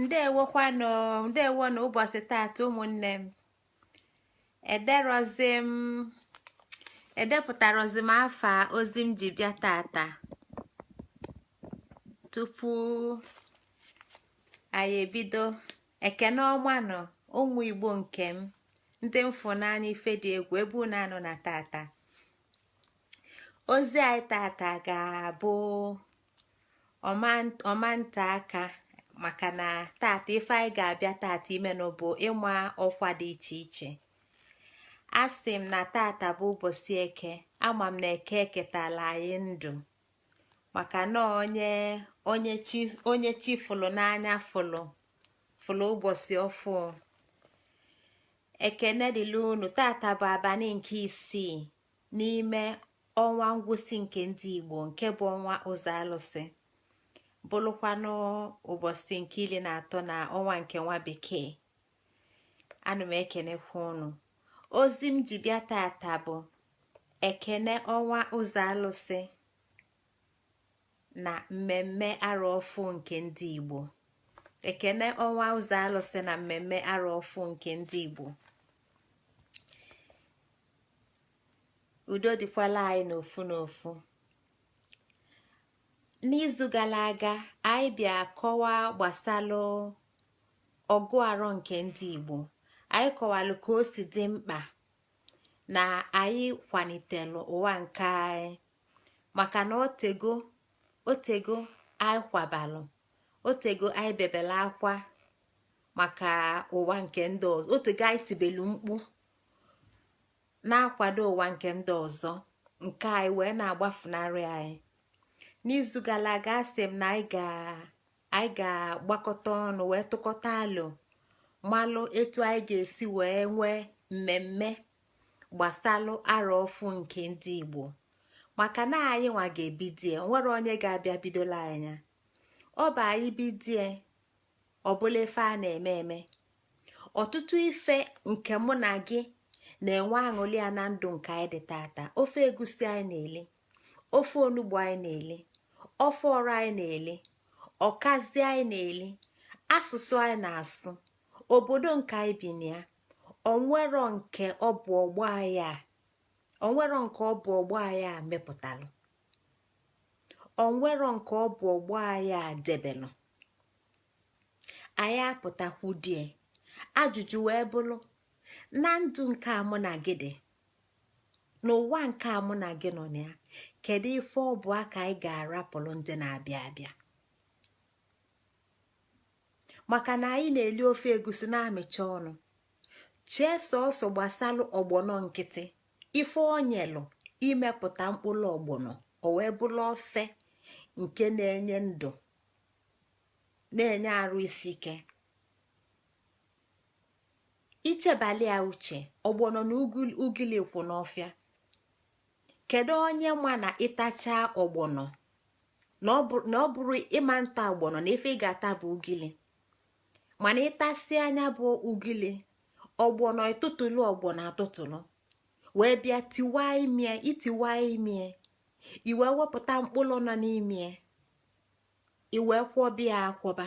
Ndewokwanụ, ndewonụ ụbọchị tata, ụmụnne m. Ederozi m, edepụtarozi m afa ozi m ji bịa tata. Tupu anyị ebido, ekene ọmanụ, ụmụ Igbo nke m, ndị mfụnanya ife dị egwu ebe unu anọ na tata. Ozi anyị tata ga-abụ ọmanta aka, maka na tata ife anyị ga-abịa tata imenụ bụ ịma ọkwa dị iche iche. Asị m na tata bụ ụbọchị Eke. Ama m na Eke eketala anyị ndụ, maka na onye onye chi fụlụ n'anya fụlụ fụlụ ụbọchị ọfụ. Ekene dịla unu. Tata bụ abalị nke isii n'ime ọnwa ngwụsị nke ndị Igbo, nke bụ ọnwa ụzọ alụsị, bụrụkwanụ ụbọchị nke 13 na ọnwa nke nwa bekee. Ana m ekenekwa unu. Ozi m ji bịa tata bụ ekene ọnwa ụzọ alụsị na mmemme arọ ọfụ nke ndị Igbo. Ekene ọnwa ụzọ alụsị na mmemme arọ ọfụ nke ndị Igbo. Udo dịkwala anyị n'ofu n'ofu. N'izu gara aga, anyị bịa kọwaa gbasalụ ọgụ arọ nke ndị Igbo. Anyị kọwalụ ka o si dị mkpa na anyị kwalitelu ụwa nke anyị, maka na otego otego anyị kwabalụ, otego anyị bebele akwa maka ụwa nke ndị ọzọ, otego anyị tibelu mkpu na-akwado ụwa nke ndị ọzọ, nke anyị wee na-agbafunarị anyị. N'izu gara aga, asị m na anyị ga-agbakọta ọnụ wee tụkọta alo, malụ etu anyị ga-esi wee nwee mmemme gbasalụ arọ ọfụ nke ndị Igbo, maka na anyị nwa ga-ebidie. Onwere onye ga-abịa bidola anya. Ọ bụ anyị bidie, ọbụla ife a na-eme eme. Ọtụtụ ife nke mụ na gị na-enwe aṅụli ya na ndụ nke anyị dị tata: ofe egusi anyị na-eli, ofe onugbu anyị na-eli, ofe ọra anyị na-eli, ọkazi anyị na-eli, asụsụ anyị na-asụ, obodo nke anyị bi na ya, onwero nke ọ bụ ọgbọ anyị a, onwero nke ọ bụ ọgbọ anyị a mepụtalụ, onwero nke ọ bụ ọgbọ anyị a debelụ. Anyị apụtakwudie. Ajụjụ wee bụrụ, na ndụ nke a mụ na gị dị, n'ụwa nke a mụ na gị nọ na ya, kedu ife ọ bụ aka anyị ga-arapụrụ ndị na-abịa abịa? Maka na anyị na-eli ofe egusi na-amịcha ọnụ, chee sọsọ gbasalụ ọgbọnọ nkịtị, ife onyelụ imepụta mkpụrụ ọgbọnọ, o wee bụrụ ofe nke na-enye ndụ, na-enye arụ isi ike. Ichebali ya uche, ọgbọnọ na ugili kwụ n'ọfịa. Kedu onye ma na ịtacha ọgbọnọ, na ọ bụrụ ịma nta ọgbọnọ, na ife ị ga-ata bụ ugili? Mana ịtasị anya bụ ugili, ọgbọnọ ịtụtụlụ, ọgbọnọ atụtụlụ wee bịa tiwa imie. Itiwa imie, iwee wepụta mkpụrụ nọ n'imie, iwee kwọbịa akwọba.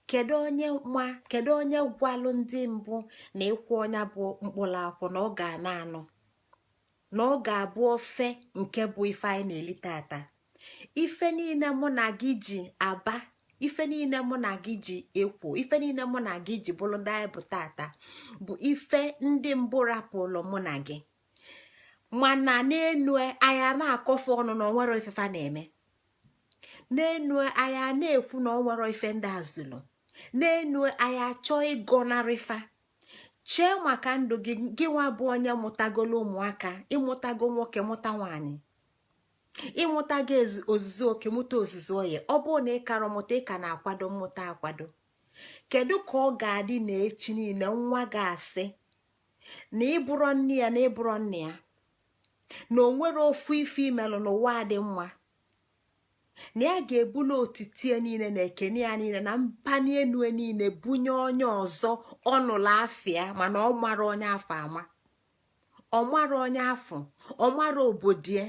Kedu onye ma, kedu onye gwalụ ndị mbụ na ịkwọ ọnya bụ mkpụrụ akwụ, na ọ ga-ana anụ, na ọ ga-abụ ofe nke bụ ife anyị na-eli tata? Ife niile mụ na gị ji aba, ife niile mụ na gị ji ekwo, ife niile mụ na gị ji bụrụ ndị anyị bụ tata bụ ife ndị mbụ rapụlụ mụ na gị. Mana n'enu anyị na-akọfe ọnụ na onwero ifefa na-eme. N'enu anyị na-ekwu na onwero ife ndị azụlụ. N'enu anyị achọ ịgọnarịfa. Chee maka ndụ gị, gị nwa bụ onye mụtagolo ụmụaka. Ịmụtago nwoke, mụta nwaanyị, ịmụtago ozuzu oke, mụta ozuzu oye. Ọ bụrụ na ị kara mụta, ị ka na-akwado mmụta akwado. Kedu ka ọ ga-adị na echi niile nwa ga-asị na ịbụrọ nne ya, na ịbụrọ nne ya, na o nwere ofu ife imelụ n'ụwa dị mma, na ya ga-ebulu otiti ya niile na ekene ya niile na mpani enu niile bunye onye ọzọ ọ nụrụ afịa, mana ọ mara onye afọ ama, ọ mara onye afọ, ọ mara obodo ya,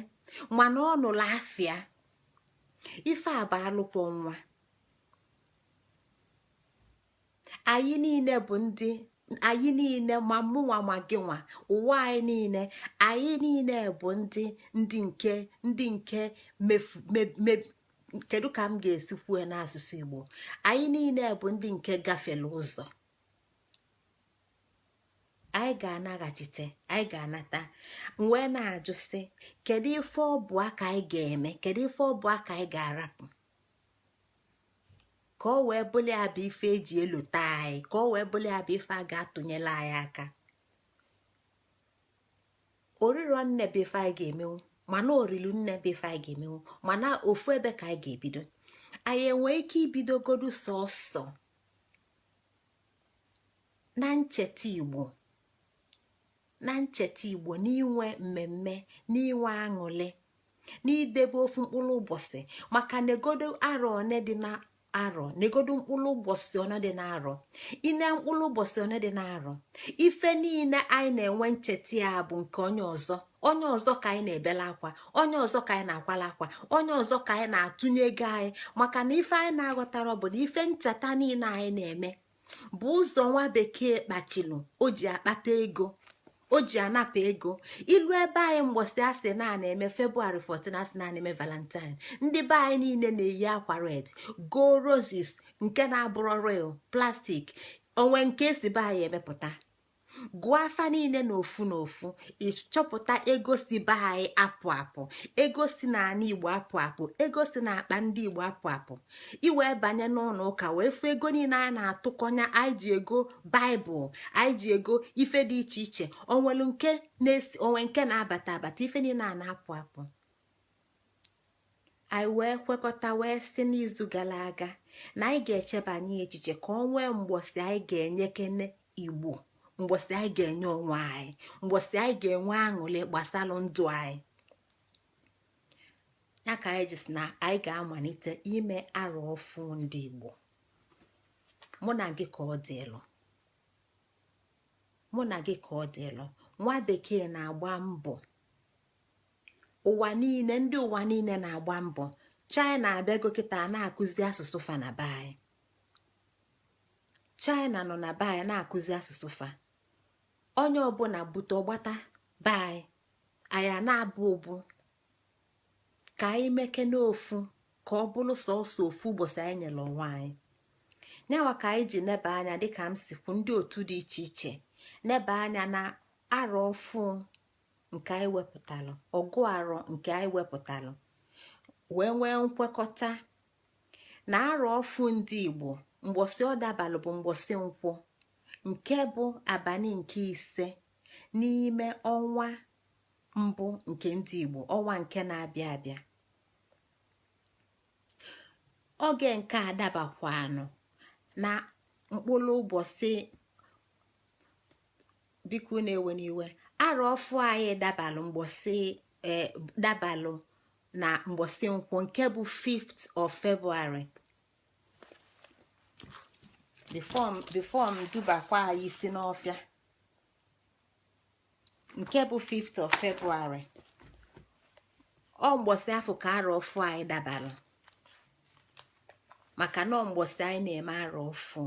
mana ọ nụrụ afịa? Ife a bụ alụkwọ nwa. Anyị niile bụ ndị, anyị niile, ma mụnwa ma gị nwa, ụwa anyị niile, anyị niile bụ ndị nke mefu. Kedu ka m ga-esi kwue n'asụsụ Igbo? Anyị niile bụ ndị nke gafere ụzọ. Anyị ga-anaghachite, anyị ga-anata. Wee na-ajụ sị, kedu ife ọ bụ aka anyị ga-eme? Kedu ife ọ bụ aka anyị ga-arapụ ka ọ wee bụrụ ya bụ ife eji elote anyị, ka ọ wee bụrụ ya bụ ife a ga-atụnyere anyị aka? Oriro nne bụ ife anyị ga-emenwu, mana orilu nne bụ ife anyị ga-emenwu, mana ofu ebe ka anyị ga-ebido. Anyị enwee ike ibidogodu sọsọ na ncheta Igbo, na ncheta Igbo, n'inwe mmemme, n'inwe aṅụrị, n'idebe ofu mkpụrụ ụbọchị, maka negodo arọ one dị na arọ, negodo mkpụrụ ụbọchị one dị na-arọ, ine mkpụrụ ụbọchị one dị na-arọ. Ife niile anyị na-enwe ncheta ya bụ nke onye ọzọ. Onye ọzọ ka anyị na-ebela akwa, onye ọzọ ka anyị na-akwala akwa, onye ọzọ ka anyị na-atụnye ego anyị, maka na ife anyị na-aghọtara bụ na ife ncheta niile anyị na-eme bụ ụzọ nwa bekee kpachilu o ji akpata ego, o ji anapụ ego. Ilu ebe anyị, mgbọsị asị na na-eme February 14, asị na na-eme Valentine, ndị be anyị niile na-eyi akwa red, go roses nke na-abụrụ real plastic, onwe nke esi be anyị emepụta. Gụọ afa niile n'ofu n'ofu, ịchọpụta ego si be anyị apụ apụ, ego si n'ala Igbo apụ apụ, ego si n'akpa ndị Igbo apụ apụ. Iwee banye n'ụlọ ụka wee fụ ego niile anyị na-atụkọnya, anyị ji ego Baịbụl, anyị ji ego ife dị iche iche, onwelu nke na-esi, onwe nke na-abata abata. Ife niile a na-apụ apụ. Anyị wee kwekọta wee si n'izu gara aga na anyị ga-echebanye echiche ka ọ nwee mgbọsị anyị ga-enye kene Igbo, mgbọsị anyị ga-enye onwe anyị, mgbọsị anyị ga-enwe aṅụrị gbasalụ ndụ anyị. Ya ka anyị ji sị na anyị ga-amalite ime arọ ọfụ ndị Igbo. Mụ na gị ka ọ dịlụ, mụ na gị ka ọ dịlụ. Nwa bekee na-agba mbọ ụwa niile, ndị ụwa niile na-agba mbọ. China abịago kịta na-akụzi asụsụ fa na be anyị. China nọ na be anyị na-akụzi asụsụ fa. Onye ọbụla bute ọgbata be anyị, anyị a na-abụ ụbụ ka anyị meke n'ofu, ka ọ bụrụ sọsọ ofu ụbọchị anyị nyere onwe anyị. Nyawa ka anyị ji neba anya, dịka m sikwu, ndị otu dị iche iche neba anya na arọ ọfụ nke anyị wepụtalụ, ọgụ arọ nke anyị wepụtalụ, wee nwee nkwekọta na arọ ọfụ ndị Igbo, mgbọsị ọ dabalụ bụ mgbọsị nkwọ, nke bụ abalị nke 5 n'ime ọnwa mbụ nke ndị Igbo, ọnwa nke na-abịa abịa. Oge nke a dabakwanụ na mkpụrụ ụbọchị, biko na-ewe n'iwe, arọ ọfụ anyị dabalụ mgbọsị dabalụ na mgbọsị nkwụ, nke bụ 5th of February. Before m dubakwa anyị isi n'ọfịa, nke bụ 5th of February, ọ mgbọsị afọ ka arọ ọfụ anyị dabalụ, maka na ọ mgbọsị anyị na-eme arọ ọfụ.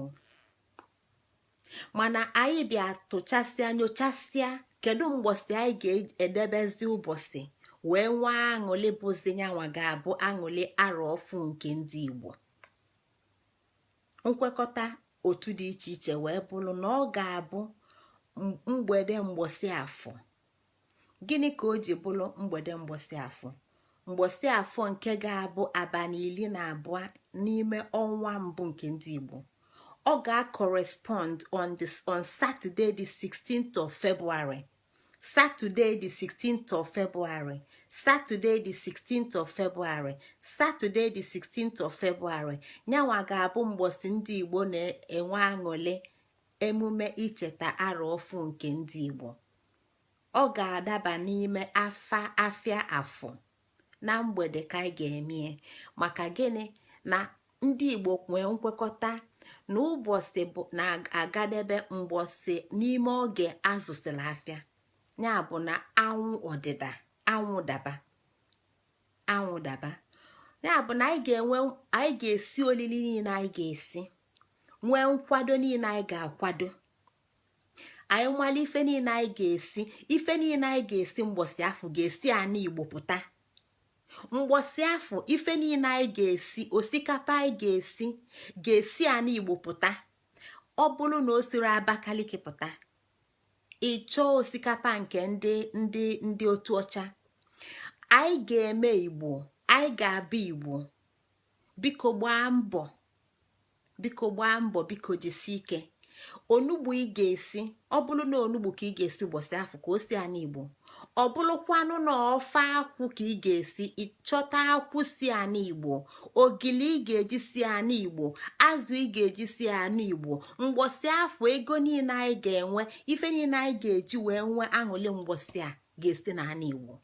Mana anyị bịa tụchasịa, nyochasịa, kedu mgbọsị anyị ga-edebezi ụbọchị wee nwee aṅụlị, bụzi nyanwa ga-abụ aṅụlị arọ ọfụ nke ndị Igbo? Nkwekọta otu dị iche iche wee bụrụ na ọ ga-abụ mgbede mgbọsị afọ. Gịnị ka o ji bụrụ mgbede mgbọsị afọ? Mgbọsị afọ nke ga-abụ abalị 12 n'ime ọnwa mbụ nke ndị Igbo. Ọ ga-correspond on Saturday the 16th of February, Saturday the 16th of February, Saturday the 16th of February, Saturday the 16th of February. Nyanwa ga-abụ mgbọsị ndị Igbo na-enwe aṅụrị emume icheta arọ ọfụ nke ndị Igbo. Ọ ga-adaba n'ime afa afịa afọ na mgbede ka anyị ga-eme. Maka gịnị? Na ndị Igbo nwee nkwekọta na ụbọchị bụ na-agadebe mgbọsị n'ime oge azụsịrị afịa, ya bụ na anwụ ọdịda, anwụ daba, anwụ daba. Ya bụ na anyị ga-enwe, anyị ga-esi olili niile anyị ga-esi. Nwee nkwado niile anyị ga-akwado. Anyị nwale ife niile anyị ga-esi, ife niile anyị ga-esi mgbọsị afọ ga-esi ana Igbo pụta. Mgbọsị afọ, ife niile anyị ga-esi, osikapa anyị ga-esi ga-esi ana Igbo pụta. Ọ bụrụ na o siri Abakaliki pụta, ị chọọ osikapa nke ndị otu ọcha. Anyị ga-eme Igbo, anyị ga-abụ Igbo. Biko gbaa mbọ, biko gbaa mbọ, biko jisie ike. Onugbu ị ga-esi, ọ bụrụ na onugbu ka ị ga-esi ụbọchị afọ, ka o si ana Igbo. Ọ bụrụkwanụ na ofe akwụ ka ị ga-esi, ịchọta akwụ si ana Igbo. Ogili ị ga-eji si ana Igbo. Azụ ị ga-eji si ana Igbo. Mgbọsị afọ, ego niile anyị ga-enwe, ife niile anyị ga-eji wee nwee aṅụli mgbọsị a ga-esi na ana Igbo.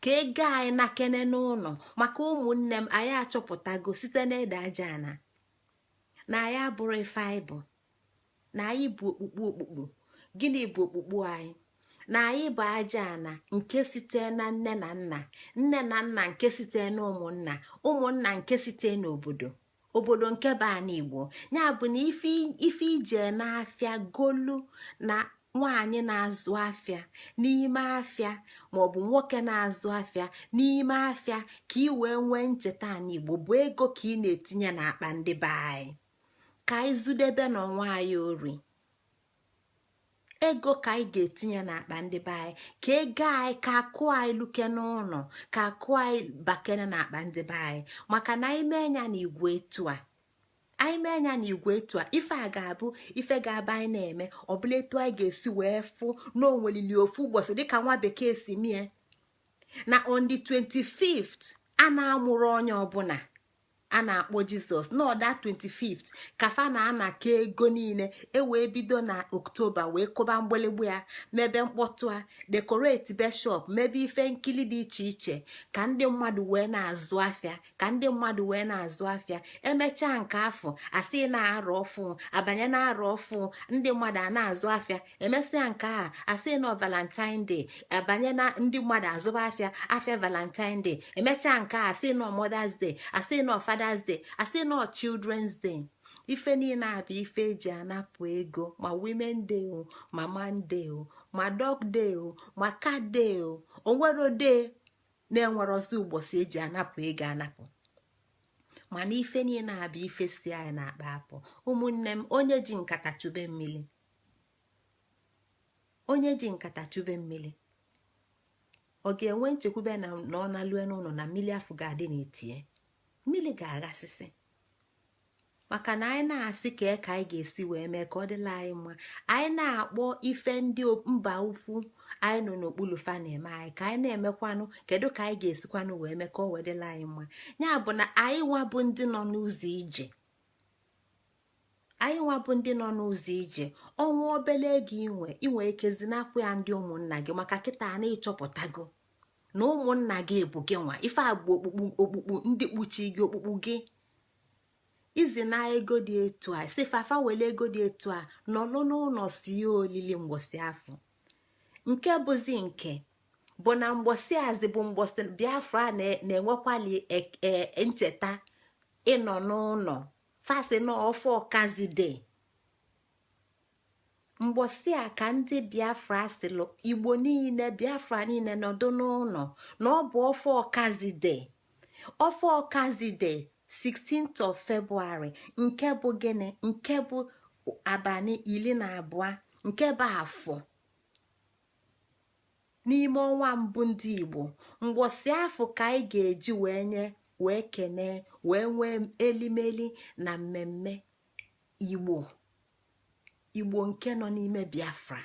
Ka ego anyị na kene n'ụlọ, maka ụmụnne m, anyị achọpụtago site n'ede aja ana na anyị abụrụ ife anyị bụ, na anyị bụ okpukpu. Okpukpu gịnị bụ okpukpu anyị? Na anyị bụ aja ana nke site na nne na nna, nne na nna nke site na ụmụnna, ụmụnna nke site n'obodo, obodo nke bụ ana Igbo. Ya bụ na ife ije n'afịa golu na nwaanyị na-azụ afịa n'ime afịa, maọbụ nwoke na-azụ afịa n'ime afịa, ka ị wee nwee ncheta ana Igbo, bụ ego ka ị na-etinye n'akpa ndị be anyị. Ka anyị zudebe n'ọnwa anyị ori ego ka anyị ga-etinye n'akpa ndị be anyị, ka ego anyị, ka akụ anyị luke n'ụlọ, ka akụ anyị bakene n'akpa ndị be anyị. Maka na anyị mee ya na igwe etu a, anyị mee ya na igwe etu a, ife a ga-abụ ife ga-aba anyị na-eme. Ọbụla etu anyị ga-esi wee fụ na onwelili ofu ụbọchị, dịka nwa bekee si mie na on the 25th a na-amụrụ onye ọbụla a na-akpọ Jizọs, n'ọda 25th ka fa na-anaka ego niile. Ewee bido na Oktoba wee kụba mgbịlịgba ya, mebe mkpọtụ a, decorate be shop, mebe ife nkili dị iche iche, ka ndị mmadụ wee na-azụ afịa, ka ndị mmadụ wee na-azụ afịa. Emechaa nke afọ, asị na-arọ ọfụ, abanye na-arọ ọfụ, ndị mmadụ a na-azụ afịa. Emesịa nke a, asị na Valentine Day, abanye na ndị mmadụ azụba afịa, afịa Valentine Day. Emechaa nke a, asị na Mother's Day, asị na Father's Day, asị na Children's Day. Ife niile a bụ ife eji anapụ ego. Ma Women Day o, ma Man Day o, ma Dog Day o, ma Cat Day o, onwero day na-enwere ọsọ ụbọchị eji anapụ ego anapụ. Mana ife niile a bụ ife si anyị na-akpa apụ. Ụmụnne m, onye ji nkata chube mmiri, onye ji nkata chube mmiri, ọ ga-enwe nchekwube na ọ na-alue n'ụlọ na mmiri afọ ga-adị n'etie? Mmiri ga-aghasịsị. Maka na anyị na-asị ka anyị ga-esi wee mee ka ọ dịla anyị mma, anyị na-akpọ ife ndị mba ukwu anyị nọ n'okpuru fa na-eme anyị, ka anyị na-emekwanụ. Kedu ka anyị ga-esikwanụ wee mee ka ọ wee dịla anyị mma? Ya bụ na anyị nwa bụ ndị nọ n'ụzọ ije, anyị nwa bụ ndị nọ n'ụzọ ije. Ọnwa obele ego inwe, inwe ike zinapụ ya ndị ụmụnna gị, maka kịta na ịchọpụtago na ụmụnna gị bụ gị nwa. Ife a bụ okpukpu, okpukpu ndị kpuchi gị, okpukpu gị. Izi na ego dị etu a, si fafa were ego dị etu a nọlụ n'ụlọ sie olili mgbọsị afọ. Nke bụzi nke bụ na mgbọsị azi bụ mgbọsị Biafra na-enwekwali ncheta ịnọ n'ụlọ fasi na ọfọ ọkazide. Mgbọsị a ka ndị Biafra sịlụ Igbo niile, Biafra niile nọdụ n'ụlọ, na ọ bụ ọfọ ọkazide, ọfọ ọkazide, 16th of February. Nke bụ gịnị? Nke bụ abalị 12 nke bụ afọ n'ime ọnwa mbụ ndị Igbo. Mgbọsị afọ ka anyị ga-eji wee nye, wee kenee, wee nwee elimeli na mmemme Igbo, Igbo nke nọ n'ime Biafra,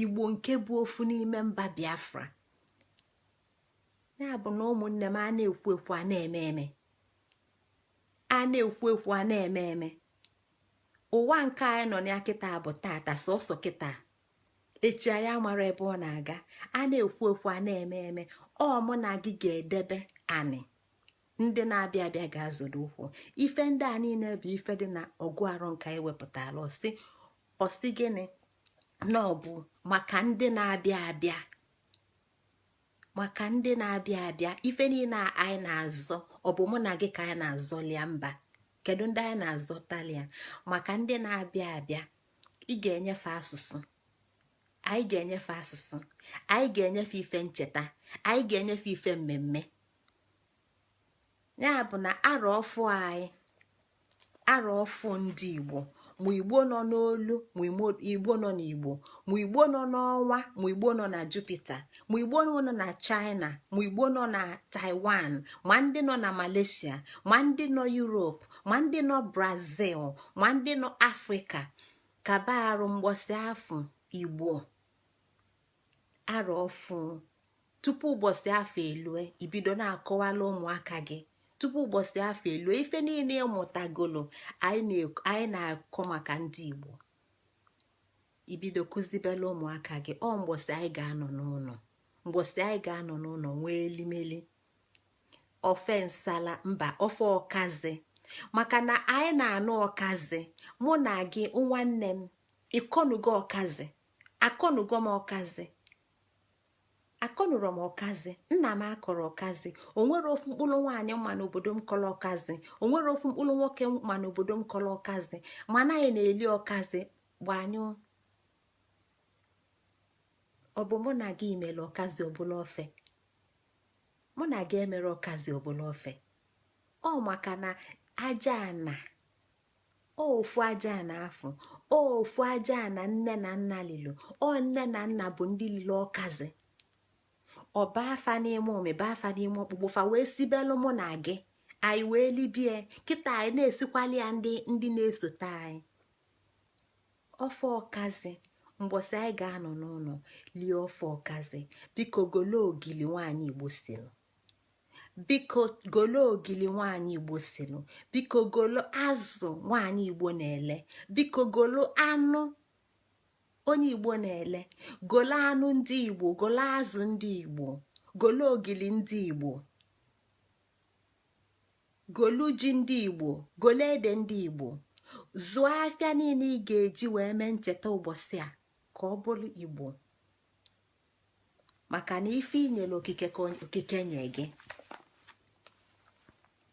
Igbo nke bụ ofu n'ime mba Biafra. Ya bụ na ụmụnne m, a na-ekwu ekwu, a na-eme eme, a na-ekwu ekwu, a na-eme eme. Ụwa nke anyị nọ na ya kịta bụ tata sọsọ kịta, echi anyị amara ebe ọ na-aga. A na-ekwu ekwu, a na-eme eme. Ọ mụ na gị ga-edebe anị ndị na-abịa abịa ga-azọdo ụkwụ. Ife ndị a niile bụ ife dị na ọgụ arụ nka anyị wepụtara. Ọsị ọsị gịnị? Na ọ bụ maka ndị na-abịa abịa, maka ndị na-abịa abịa. Ife niile anyị na-azọ, ọ bụ mụ na gị ka anyị na-azọlia mba. Kedu ndị anyị na-azọtali ya? Maka ndị na-abịa abịa. Ị ga-enyefe asụsụ anyị, ga-enyefe asụsụ anyị, ga-enyefe ife ncheta anyị, ga-enyefe ife mmemme. Ya bụ na arọ ọfụ anyị, arọ ọfụ ndị Igbo, ma Igbo nọ n'olu, ma Igbo nọ n'Igbo, ma Igbo nọ n'ọnwa, ma Igbo nọ na Jupiter, ma Igbo nọ na China, ma Igbo nọ na Taiwan, ma ndị nọ na Malaysia, ma ndị nọ Europe, ma ndị nọ Brazil, ma ndị nọ Afrịka, kaba arụ mgbọsị afọ Igbo, arọ ọfụ, tupu ụbọchị afọ elue, ibido na-akọwala ụmụaka gị. Tupu ụbọchị afọ elue, ife niile ịmụtagolo anyị na-akọ maka ndị Igbo, ibido kụzibela ụmụaka gị. Ọ mgbọsị anyị ga-anọ n'ụlọ, mgbọsị anyị ga-anọ n'ụlọ nwee elimeli ofe nsala, mba, ofe ọkazi, maka na anyị na-anụ ọkazi. Mụ na gị, nwanne m, ịkọnugo ọkazi? Akọnugo m ọkazi? Akọnụrụ m ọkazi. Nna m akọrọ ọkazi. Onwere ofu mkpụrụ nwaanyị mma n'obodo m kọrọ ọkazi. Onwere ofu mkpụrụ nwoke ma n'obodo m kọrọ ọkazi. Mana anyị na-eli ọkazi. Gbanyụ, ọ bụ mụ na gị mere ọkazi ọbụla ofe? Mụ na gị emere ọkazi ọbụla ofe. Ọ maka na aja ana, ofu aja ana afụ, ofu aja ana nne na nna lilu. Ọ nne na nna bụ ndị lilu ọkazi. Ọba afa n'ime ome, ba afa n'ime ọkpụkpụ fa, wee sibelụ mụ na gị, anyị wee libie. Kịta anyị na-esikwali ya ndị na-esote anyị ofe ọkazi. Mgbọsị anyị ga-anọ n'ụlọ lie ofe ọkazi, biko golo ogili nwaanyị Igbo silu. Biko golo ogili nwaanyị Igbo silu. Biko golo azụ nwaanyị Igbo na-ele. Biko golo anụ onye Igbo na-ele. Golo anụ ndị Igbo, golo azụ ndị Igbo, golo ogili ndị Igbo, golu ji ndị Igbo, golo ede ndị Igbo. Zụọ afịa niile ị ga-eji wee mee ncheta ụbọchị a ka ọ bụrụ Igbo, maka na ife inyere okike ka okike nye gị.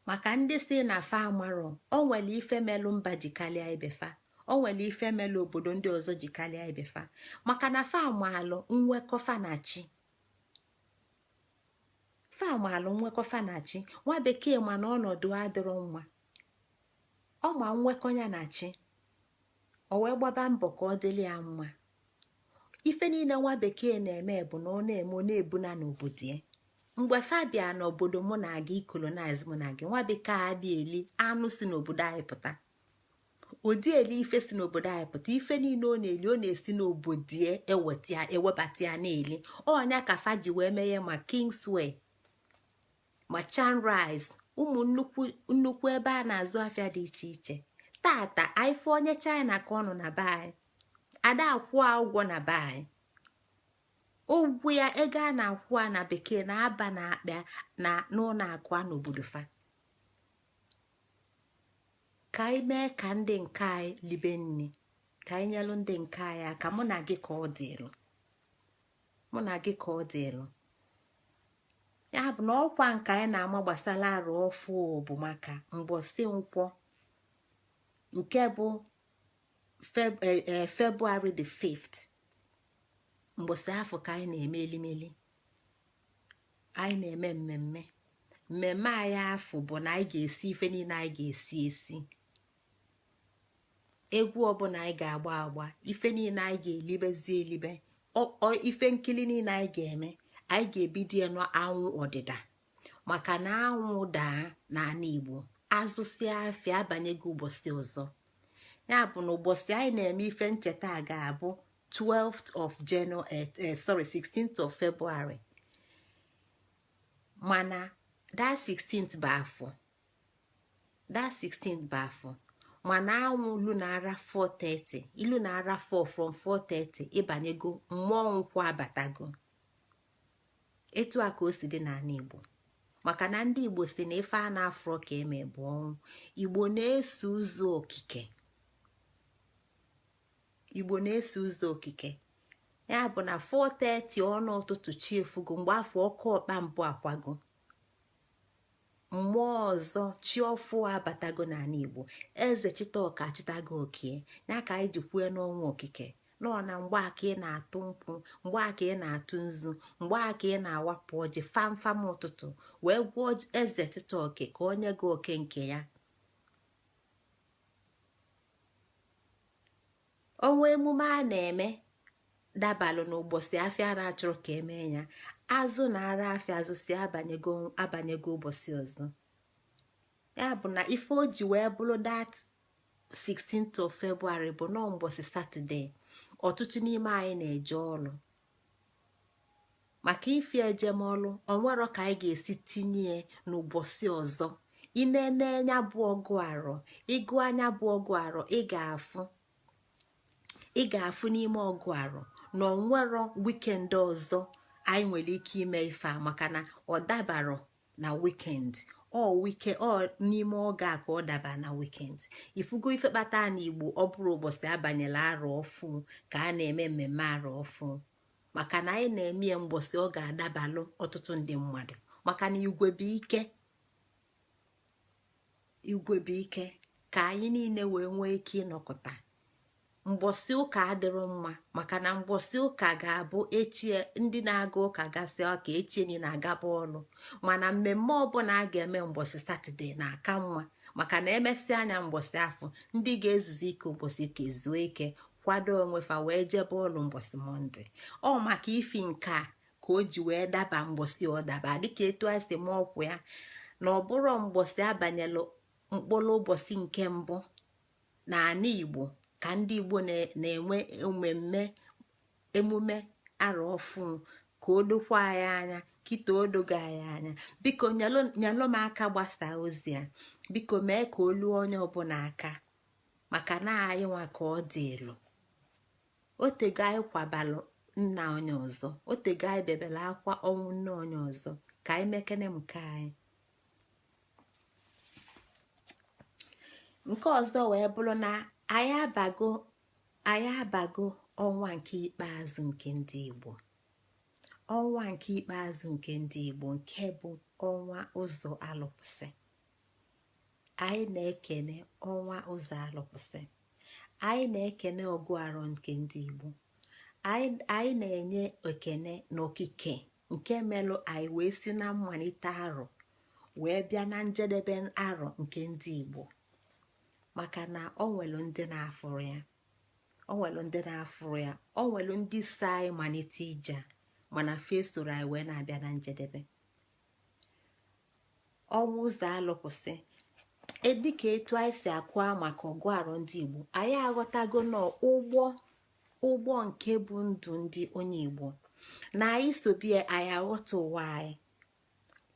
Maka ndị si na fa amarọ, o nwere ife melụ mba ji kalịa ibe fa, o nwere ife melụ obodo ndị ọzọ ji kalịa ibe fa, maka na fa maalụ nwekọ fa na chi. Fa maalụ nwekọ fa na chi. Nwa bekee ma na ọnọdụ adịrọ mma, ọ ma nwekọ ya na chi, o wee gbaba mbọ ka ọ dịrị ya mma. Ife niile nwa bekee na-eme bụ na ọ na-eme, ọ na-ebuna n'obodo ya. Mgbe fa bịa n'obodo mụ na gị colonize mụ na gị, nwa bekee adị eli anụ si n'obodo anyị pụta, ụdị eli ife si n'obodo anyị pụta. Ife niile ọ na-eli, ọ na-esi n'obodo ya eweta ya, ewebata ya na-eli. Ọnya ka fa ji wee meghe ma Kingsway, ma Chanrise, ụmụ nnukwu nnukwu ebe a na-azụ afịa dị iche iche. Tata anyị fụ onye China ka ọ nọ na be anyị, ada akwụ ụgwọ na be anyị. Ụgwọ ya, ego a na-akwụ a na bekee na-aba na akpa na n'ụlọ akụ a n'obodo fa. Ka anyị mee ka ndị nke anyị libe nni, ka anyị nyelụ ndị nke anyị aka. Mụ na gị ka ọ dịlụ, mụ na gị ka ọ dịlụ. Ya bụ na ọkwa nke anyị na-ama gbasara arụ ọfụ bụ maka mgbọsị nkwọ, nke bụ February the 5th. Mgbọsị afọ ka anyị na-eme elimeli, anyị na-eme mmemme. Mmemme anyị afọ bụ na anyị ga-esi ife niile anyị ga-esi esi, egwu ọbụla anyị ga-agba agba, ife niile anyị ga-elibezi elibe, ife nkili niile anyị ga-eme. Anyị ga-ebido ya n'anwụ ọdịda, maka na anwụ daa n'ala Igbo, azụsịa afịa, abanyego ụbọchị ọzọ. Ya bụ na ụbọchị anyị na-eme ife ncheta a ga-abụ 12th of January, sorry, 16th of February. Mana that 16th bụ afọ, that 16th bụ afọ. Mana anwụ lu na-ara 4:30, ilu na-ara 4, from 4:30 ịbanyego mmụọ nkwụ, abatago. Etu a ka o si dị n'ala Igbo, maka na ndị Igbo si na ife a na-afụrọ ka eme bụ ọnwụ. Igbo na-eso ụzọ okike, Igbo na-eso ụzọ okike. Ya bụ na 4:30 ọnụ ụtụtụ, chi efugo. Mgbe afọ ọkụ ọkpa mbụ akwago. Mmụọ ọzọ, chi ọfụ abatago n'ala Igbo. Eze Chitaoke achitago okie ya ka anyị ji kwue n'ọnwa okike nọ na mgbe aka ị na-atụ nkwụ, mgbe aka ị na-atụ nzu, mgbe aka ị na-awapụ ọjị famfam ụtụtụ wee gwuo eze Chitaoke ka o nye gị oke nke ya. Ọnwa emume a na-eme dabalụ n'ụbọchị afịa na-achọrọ ka emee ya, azụ na ara afịa azụ si abanyego ụbọchị ọzọ. Ya bụ na ife o ji wee bụrụ that 16th of February bụ nọọ mbọsị Saturday, ọtụtụ n'ime anyị na-eje ọlụ. Maka ife ejemọlụ, onwero ka anyị ga-esi tinye n'ụbọchị ọzọ. Inene anya bụ ọgụ arọ, ịgụ anya bụ ọgụ arọ, ị ga-afụ n'ime ọgụ arọ na onwero weekend ọzọ anyị nwere ike ime ife a, maka na ọ dabara na weekend. Ọ wike ọ n'ime oge a ka ọ daba na weekend. Ifugo ife kpata na Igbo ọ bụrụ ụbọchị abanyela arọ ọfụ ka a na-eme mmemme arọ ọfụ, maka na anyị na-eme ya mgbọsị ọ ga-adabalụ ọtụtụ ndị mmadụ, maka na igwe bụ ike, igwe bụ ike, ka anyị niile wee nwee ike ịnọkọta. Mgbọsị ụka adịrọ mma, maka na mgbọsị ụka ga-abụ echie ndị na-aga ụka gasịa ọka echie ni na-agaba ọlụ. Mana mmemme ọbụla a ga-eme mgbọsị Saturday na-aka mma, maka na emesịa anya mgbọsị afọ, ndị ga-ezuzu ike ụbọchị ike zuo ike, kwado onwe fa wee jebe ọlụ mgbọsị Monday. Ọ maka ifi nke a ka o ji wee daba mgbọsị ọ daba, dịka etu a si ma ọkwụ ya na ọ bụrụ mgbọsị abanyelụ mkpụrụ ụbọchị nke mbụ n'ala Igbo ka ndị Igbo na-enwe mmemme emume arọ ọfụ. Ka o dokwa anyị anya kịta, o dogo anyị anya. Biko nyelụ m aka gbasaa ozi a. Biko mee ka olu onye ọbụla aka, maka na anyị nwa ka ọ dị elu. Otego anyị kwabalụ nna onye ọzọ, otego anyị bebere akwa ọnwụ nne onye ọzọ, ka anyị mekene nke anyị. Nke ọzọ wee bụrụ na anyị abago ọnwa nke ikpeazụ nke ndị Igbo, ọnwa nke ikpeazụ nke ndị Igbo, nke bụ ọnwa ụzọ alụkwụsị. Anyị na-ekene ọnwa ụzọ alụkwụsị, anyị na-ekene ọgụ arọ nke ndị Igbo, anyị na-enye ekene n'okike nke melụ anyị wee si na mmalite arọ wee bịa na njedebe arọ nke ndị Igbo, maka na ọ nwere ndị na-afụrụ ya, ọ nwere ndị na-afụrụ ya, ọ nwere ndị so anyị malite ije, mana fe soro anyị wee na-abịa na njedebe. Ọnwa ụzọ alụkwụsị, dịka etu anyị si akụa maka ọgụ arọ ndị Igbo, anyị aghọtago na ụgbọ nke bụ ndụ ndị onye Igbo na anyị sobie, anyị aghọta ụwa anyị,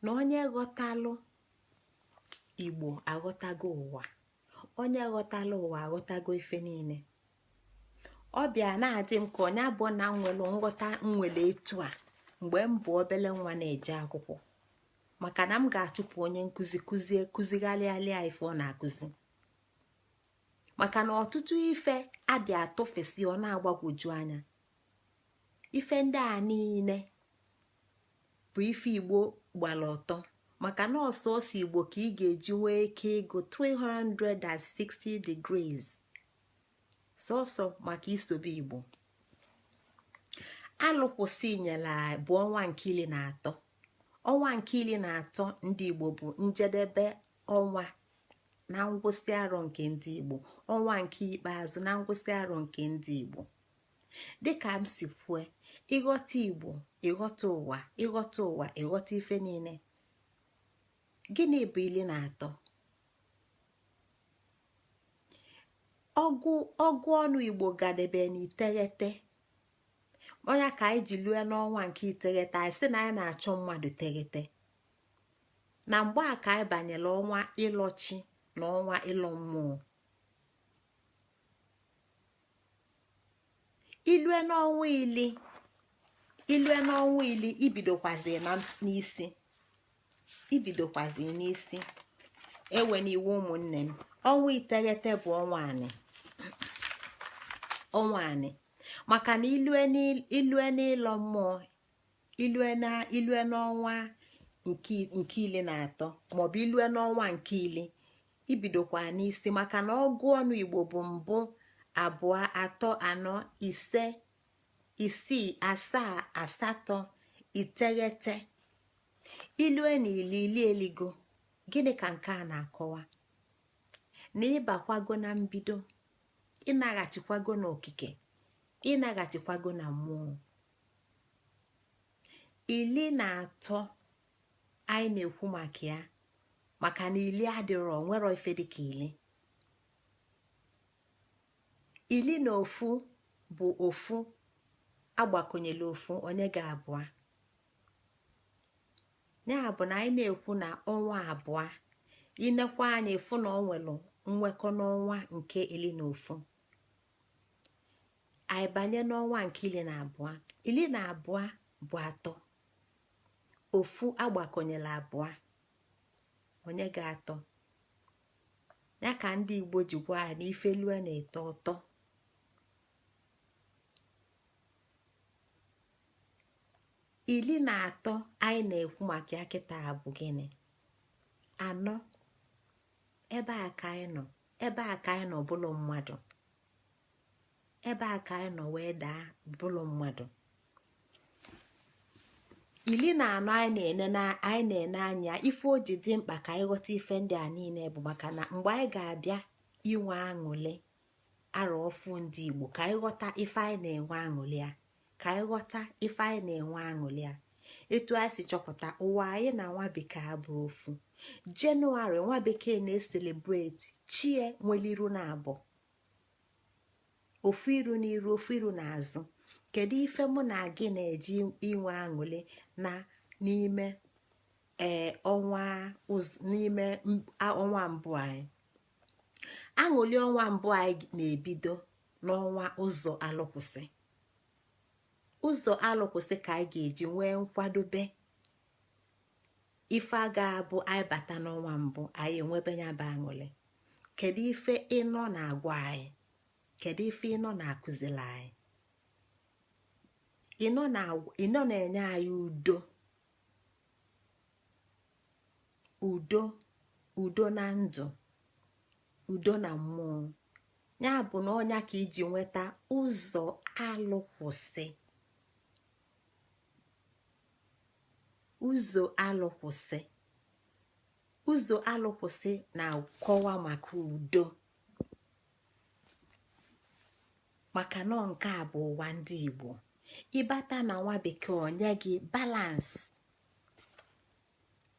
na onye ghọtalụ Igbo aghọtago ụwa, onye ghọtalụ ụwa aghọtago ife niile. Ọ bịa na-adị m ka onye abụọ na nwere nghọta nwere etu a mgbe m bụ obele nwa na-eje akwụkwọ, maka na m ga-achụpụ onye nkụzi kụzie kụzigharịalịa ife ọ na-akụzi, maka na ọtụtụ ife abịa atụfesi, ọ na-agbagwoju anya. Ife ndị a niile bụ ife Igbo gbara ọtọ, maka na ọsọsọ Igbo ka ị ga-eji nwee ike ịgụ 360 degrees sọsọ maka isobe Igbo. Alụkwụsị nyere bụ ọnwa nke 13. Ọnwa nke 13 ndị Igbo bụ njedebe ọnwa na ngwụsị arọ nke ndị Igbo, ọnwa nke ikpeazụ na ngwụsị arọ nke ndị Igbo. Dịka m si kwue, ịghọta Igbo ịghọta ụwa, ịghọta ụwa ịghọta ife niile. Gịnị bụ 13? Ọgụ ọnụ Igbo gadebe na iteghete. Onye ka anyị ji lue n'ọnwa nke iteghete, anyị sị na anyị na-achọ mmadụ teghete. Na mgbe a ka anyị banyere ọnwa ịlọchi na ọnwa ịlọ mmụọ. Ilue n'ọnwa ili, ilue n'ọnwa ili, ibidokwazi na n'isi, ibidokwazi n'isi. Ewe n'iwe ụmụnne m, ọnwa iteghete bụ ọnwa anị, ọnwa anị, maka na ilue n'ịlọ mmụọ, ilue n'ọnwa nke 13, maọbụ ilue n'ọnwa nke 10, ibidokwa n'isi, maka na ọgụ ọnụ Igbo bụ mbụ, abụọ, atọ, anọ, ise, isii, asaa, asatọ, iteghete. Ilue na 10, 10 eligo. Gịnị ka nke a na-akọwa? Na ịbakwago na mbido, ịnaghachikwago n'okike, ịnaghachikwago na mmụọ. 13 anyị na-ekwu maka ya, maka na 10 adịrọ, nwere ife dịka 10. 11 bụ ofu agbakọnyere ofu, onye ga-abụọ. Ya bụ na anyị na-ekwu na ọnwa abụọ, inekwa anya ịfụ na ọ nwere nwekọ n'ọnwa nke 11. Anyị banye n'ọnwa nke 12. 12 bụ atọ. Ofu agbakọnyere abụọ, onye ga-atọ. Ya ka ndị Igbo ji gwa anyị na ife lue na ịtọ ụtọ. 13 anyị na-ekwu maka ya kịta bụ gịnị? Anọ. Ebe a ka anyị nọ, ebe a ka anyị nọ bụlụ mmadụ, ebe a ka anyị nọ wee daa bụlụ mmadụ. 14 anyị na-ene anya, ife o ji dị mkpa ka anyị ghọta ife ndị a niile bụ maka na mgbe anyị ga-abịa inwe aṅụlị arọ ọfụ ndị Igbo, ka anyị ghọta ife anyị na-enwe aṅụlị ya, ka anyị ghọta ife anyị na-enwe aṅụlị ya. Etu anyị si chọpụta ụwa anyị na nwa bekee abụrọ ofu. Jenụwarị, nwa bekee na-ecelebrate chie nwere iru na abụọ, ofu iru n'iru, ofu iru n'azụ. Kedu ife mụ na gị na-eji inwe aṅụlị na n'ime ee ọnwa, n'ime ọnwa mbụ anyị? Aṅụlị ọnwa mbụ anyị na-ebido n'ọnwa ụzọ alụkwụsị. Ụzọ alụkwụsị ka anyị ga-eji nwee nkwadobe ife a ga-abụ anyị bata n'ọnwa mbụ, anyị enwebe ya bụ aṅụlị. Kedu ife ịnọ na-agwa anyị? Kedu ife ịnọ na-akụzili anyị? Ịnọ na-enye anyị udo, udo, udo na ndụ, udo na mmụọ. Ya bụ na ọnya ka iji nweta ụzọ alụkwụsị, ụzọ alụkwụsị. Ụzọ alụkwụsị na-akọwa maka udo, maka na nke a bụ ụwa ndị Igbo. Ịbata na nwa bekee, onye gị balance,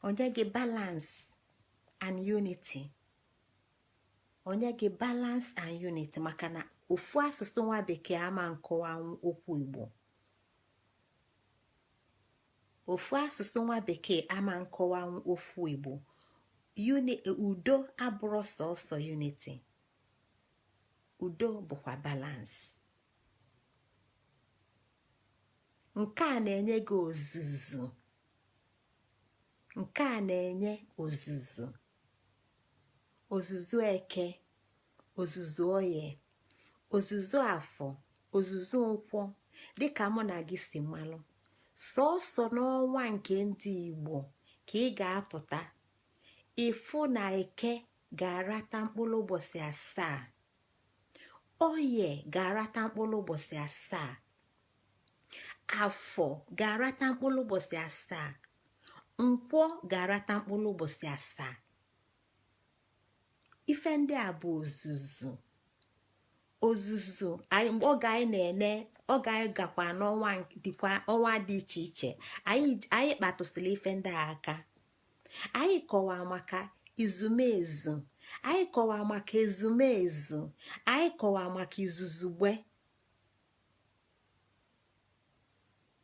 onye gị balance and unity, onye gị balance and unity, maka na ofu asụsụ nwa bekee ama nkọwa okwu Igbo, ofu asụsụ nwa bekee ama nkọwa okwu Igbo. Udo abụrọ sọsọ unity, udo bụkwa balance. Nke a na-enye gị ozuzu, nke a na-enye ozuzu, ozuzu eke, ozuzu oye, ozuzu afọ, ozuzu nkwọ. Dịka mụ na gị si malụ, sọsọ n'ọnwa nke ndị Igbo ka ị ga-apụta ịfụ na eke ga-arata mkpụrụ ụbọchị asaa, oye ga-arata mkpụrụ ụbọchị asaa, afọ ga-arata mkpụrụ ụbọchị asaa, nkwọ ga-arata mkpụrụ ụbọchị asaa. Ife ndị a bụ ozuzu, ozuzu anyị. Oge anyị na-ene, oge anyị gakwa n'ọnwa dịkwa ọnwa dị iche iche, anyị kpatụsịrị ife ndị a aka. Anyị kọwaa maka izumezu, anyị kọwaa maka ezumezu, anyị kọwaa maka izuzugbe.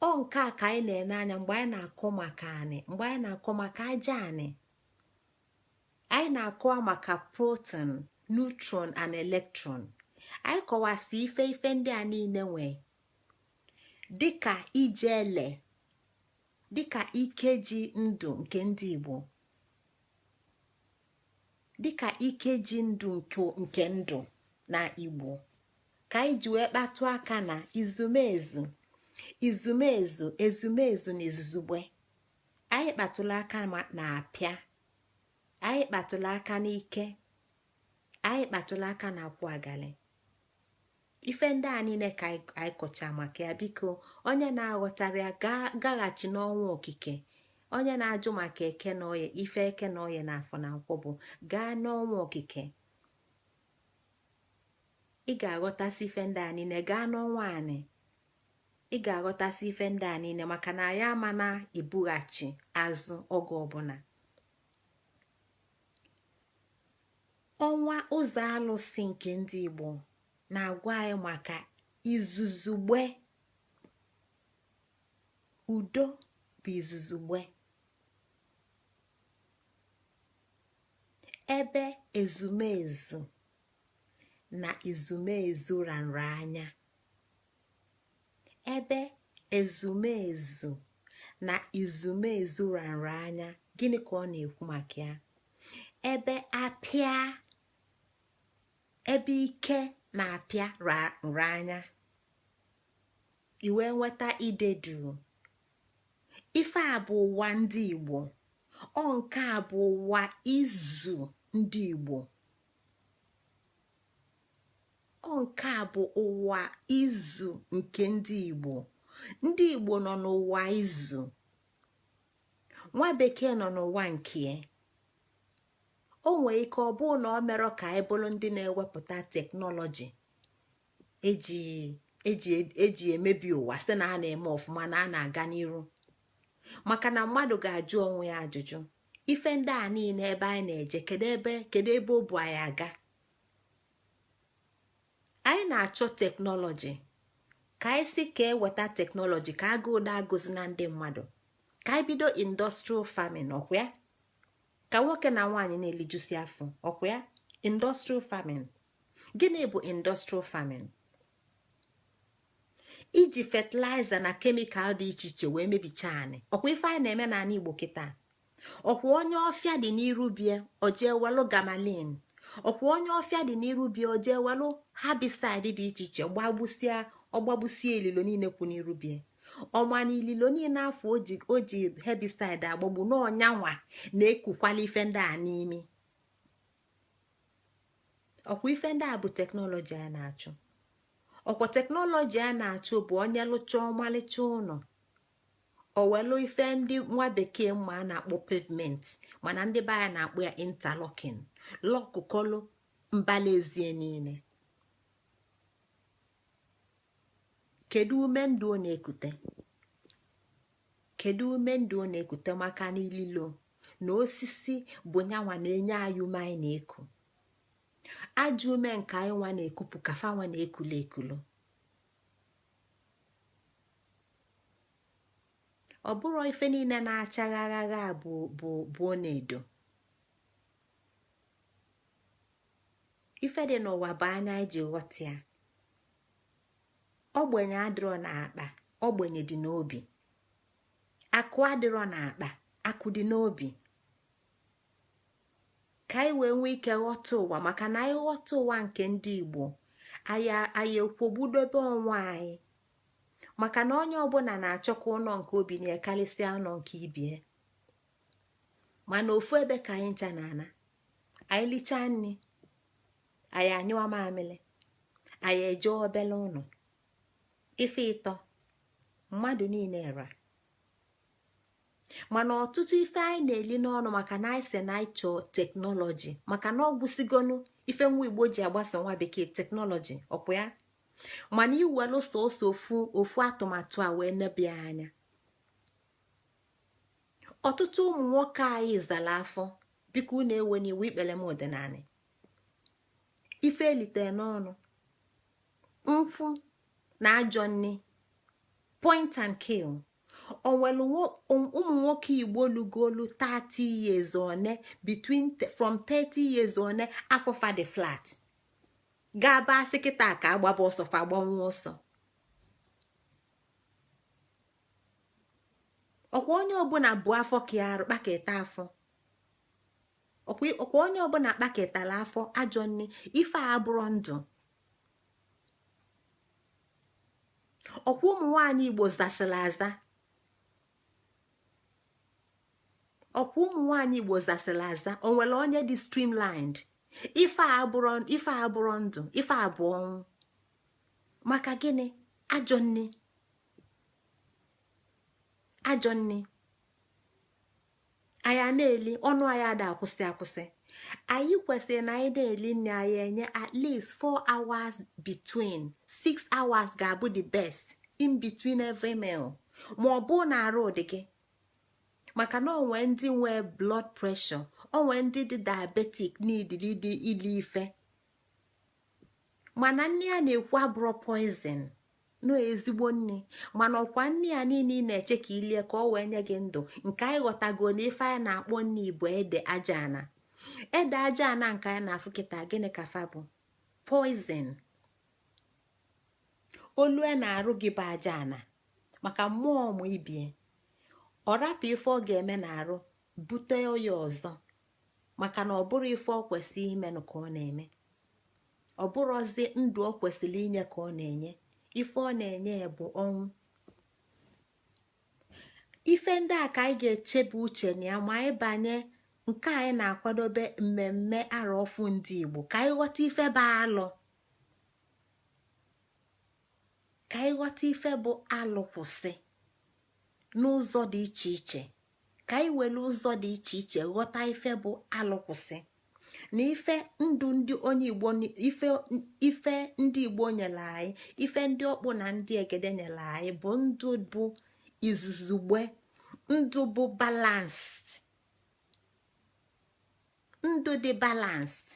Ọ nke a ka anyị na-ene anya mgbe anyị na-akọ maka anị, mgbe anyị na-akọ maka aja anị, anyị na-akọwa maka proton, neutron and electron. Anyị kọwasị ife ife ndị a niile nwee dịka ijele, dịka ikeji ndụ nke ndị Igbo, dịka ikeji ndụ nke ndụ na Igbo, ka anyị ji wee kpatụ aka na izumezu, izumezu, ezumezu na izuzugbe. Anyị kpatụlụ aka na apịa, anyị kpatụlụ aka n'ike, anyị kpatụlụ aka na akwụ agali. Ife ndị a niile ka anyị kọcha maka ya. Biko, onye na-aghọtara ya, gaghachi n'ọnwa okike. Onye na-ajụ maka eke na oye, ife eke na oye na afọ na nkwọ bụ, gaa n'ọnwa okike, ị ga-aghọtasị ife ndị a niile. Gaa n'ọnwa anị, ị ga-aghọtasị ife ndị a niile, maka na anyị ama na ebughachi azụ oge ọbụla. Ọnwa ụzọ alụsị nke ndị Igbo na-agwa anyị maka izuzugbe. Udo bụ izuzugbe, ebe ezumezu na izumezu ranra anya, ebe ezumezu na izumezu ranra anya. Gịnị ka ọ na-ekwu maka ya? Ebe apịa, ebe ike na-apịa nra anya, i wee nweta idedu. Ife a bụ ụwa ndị Igbo. Ọ nke a bụ ụwa izu ndị Igbo. Ọ nke a bụ ụwa izu nke ndị Igbo. Ndị Igbo nọ n'ụwa izu, nwa bekee nọ n'ụwa nke o nwee ike ọ bụrụ na ọ merọ ka anyị bụrụ ndị na-ewepụta teknọlọji eji eji eji emebi ụwa, sị na a na-eme ọfụma, na a na-aga n'iru. Maka na mmadụ ga-ajụ onwe ya ajụjụ, ife ndị a niile ebe anyị na-eje, kedu ebe, kedu ebe o bu anyị aga? Anyị na-achọ teknọlọji ka anyị si ka eweta teknọlọji ka agụụ da agụzi na ndị mmadụ, ka anyị bido industrial farming, ọkwa ya? Ka nwoke na nwaanyị na-elijusi afọ, ọkwa ya? Industrial farming, gịnị bụ industrial farming? Iji fertilizer na chemical dị iche iche wee mebichaa anị, ọkwa ife anyị na-eme n'ala Igbo kịta? Ọkwa onye ọfịa dị n'iru bie, oje welụ gamalin. Ọkwa onye ọfịa dị n'iru bie, oje welụ herbicide dị iche iche, gbagbusia, ọgbagbusie ililo niile kwụ n'iru bie. Ọma na ililo niile afọ o ji herbicide agbagbu n'ọnyanwa na-ekukwala ife ndị a n'imi. Ọkwa ife ndị a bụ teknọlọji a na-achụ. Ọkwa teknọlọji a na-achụ bụ onye lụcha ọmalịcha ụlọ, o welu ife ndị nwa bekee mma a na-akpọ pavement, mana ndị be anyị na-akpọ ya interlocking, lọkụkọlụ mbala ezie niile. Kedu ume ndụ ọ na-ekute? Kedu ume ndụ ọ na-ekute? Maka na ililo na osisi bụ nyanwa na-enye anyị ume anyị na-eku. Ajọ ume nke anyị nwa na-ekupụ ka fa nwa na-ekulu ekulu. Ọ bụrụ ife niile na-acha ghagha bụ bụ bụ ọnaedo. Ife dị n'ụwa bụ anya anyị ji ghọta ya. Ogbenye adịrọ n'akpa, ogbenye dị n'obi. Akụ adịrọ n'akpa, akụ dị n'obi. Ka anyị wee nwee ike ghọta ụwa, maka na anyị ghọta ụwa nke ndị Igbo, anyị ekwogbudobe onwe anyị, maka na onye ọbụla na-achọ ka ụlọ nke obi na karịsịa ụlọ nke ibie. Mana ofu ebe ka anyị ncha na-ana. Anyị lichaa nri, anyị anyụọ mamịlị, anyị eje obele ụlọ. Ife ịtọ mmadụ niile ra, mana ọtụtụ ife anyị na-eli n'ọnụ, maka na anyị sị na anyị chọọ teknọlọji, maka na ọ gwụsigonu ife nwa Igbo ji agbaso nwa bekee teknọlọji, ọkwa ya? Mana iwelu sọsọ ofu ofu atụmatụ a wee nebịa anya, ọtụtụ ụmụ nwoke anyị zara afọ. Biko, unu ewe n'iwe, ikpele m ọdịnala ife elite n'ọnụ nkwụ na ajọ nni, point and kill. Onwere ụmụ nwoke Igbo lugolu 30 years one, between from 30 years one, afọ fa dị flat, ga-aba asị kịta ka agbaba ọsọ, fa agbanwe ọsọ. Ọkwa onye ọbụla bụ afọ ka arụ kpaketa afọ, ọkwa onye ọbụla kpaketala afọ ajọ nni. Ife a abụrụ ndụ. Ọkwa ụmụ nwaanyị Igbo zasịrị aza. Ọkwa ụmụ nwaanyị Igbo zasịrị aza, o nwere onye dị streamlined? Ife a abụrụ ndụ, ife a bụ ọnwụ. Maka gịnị? Ajọ nni, ajọ nni anyị na-eli, ọnụ anyị ada akwụsị akwụsị. Anyị kwesịrị na anyị na-eli nri, anyị enye at least 4 hours between, 6 hours ga-abụ the best in between every meal, ma ọ bụ na arụ dị gị, maka na onwe ndị nwee blood pressure, onwe ndị dị diabetic n'idili dị ili ife. Mana nri a na-ekwu abụrụ poison nọ, ezigbo nri. Mana ọkwa nri a niile ị na-eche ka ilie ka ọ wee nye gị ndụ, nke anyị ghọtago na ife anyị na-akpọ nri bụ ede aja ana, ede aja ana nke anyị na-afụ kịta. Gịnị ka fa bụ? Poison. Olu na-arụ gị bụ aja ana, maka mmụọ mụ ibie ọ rapụ ife ọ ga-eme na-arụ bute ya ọzọ, maka na ọ bụrụ ife ọ kwesịrị imenụ ka ọ na-eme, ọ bụrụzi ndụ ọ kwesịrị inye ka ọ na-enye. Ife ọ na-enye bụ ọnwụ. Ife ndị a ka anyị ga-echebe uche na ya ma anyị banye nke anyị na-akwadobe, mmemme arọ ọfụ ndị Igbo, ka anyị ghọta ife bụ alụ, ka anyị ghọta ife bụ alụ kwụsị n'ụzọ dị iche iche, ka anyị were ụzọ dị iche iche ghọta ife bụ alụ kwụsị na ife ndụ ndị onye Igbo, ife ndị Igbo nyere anyị, ife ndị ọkpụ na ndị egede nyere anyị bụ ndụ bụ izuzugbe, ndụ bụ balanced, ndụ dị balanced.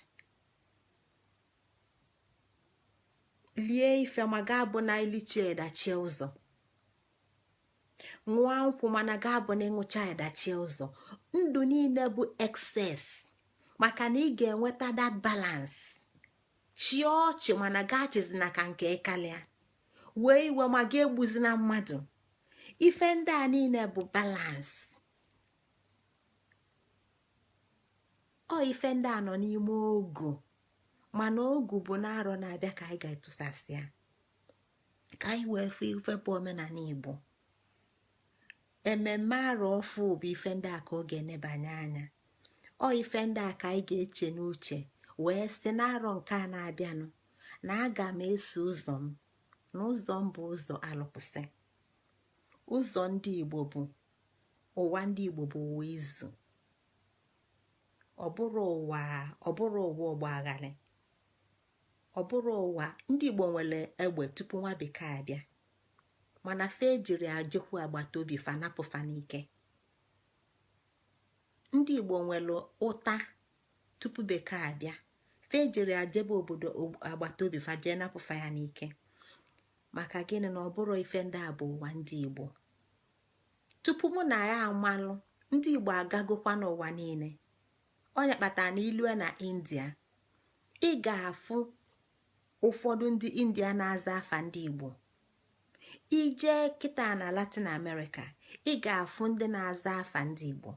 Lie ife ma ga-abụ na ilichie edachie ụzọ, ṅụọ nkwụ mana ga-abụ na ịṅụcha edachie ụzọ. Ndụ niile bụ excess, maka na ị ga-enweta that balance. Chịa ọchị mana gaa chizina ka nke ịkalịa, wee iwe ma ga egbuzina mmadụ. Ife ndị a niile bụ balance. Ọ ife ndị a nọ n'ime ogu, mana ogu bụ n'arọ na-abịa ka anyị ga-etụsasị ya, ka anyị wee fụ ife bụ omenala Igbo. Ememme arọ ọfụ bụ ife ndị a ka ọ ga-enebanye anya. Ọ ife ndị a ka anyị ga-eche n'uche wee sị n'arọ nke a na-abịanụ na aga m eso ụzọ m, na ụzọ m bụ ụzọ alụkwụsị. Ụzọ ndị Igbo bụ ụwa ndị Igbo bụ ụwa izu, ọ bụrụ ụwa, ọ bụrụ ụwa ọgbagharị, ọ bụrụ ụwa ndị Igbo nwere egbe tupu nwa bekee abịa, mana fa ejiri ajekwu agbata obi fa napụ fa n'ike. Ndị Igbo nwere ụta tupu bekee abịa, fa ejiri ajebe obodo agbata obi fa jee napụ fa ya n'ike. Maka gịnị? Na ọ bụrụ ife ndị a bụ ụwa ndị Igbo tupu mụ na ya amalụ. Ndị Igbo agagokwa n'ụwa niile. Onye kpatara na ilue na India, ị ga-afụ ụfọdụ ndị India na-aza afa ndị Igbo. Ije kịta na Latin America, ị ga-afụ ndị na-aza afa ndị Igbo,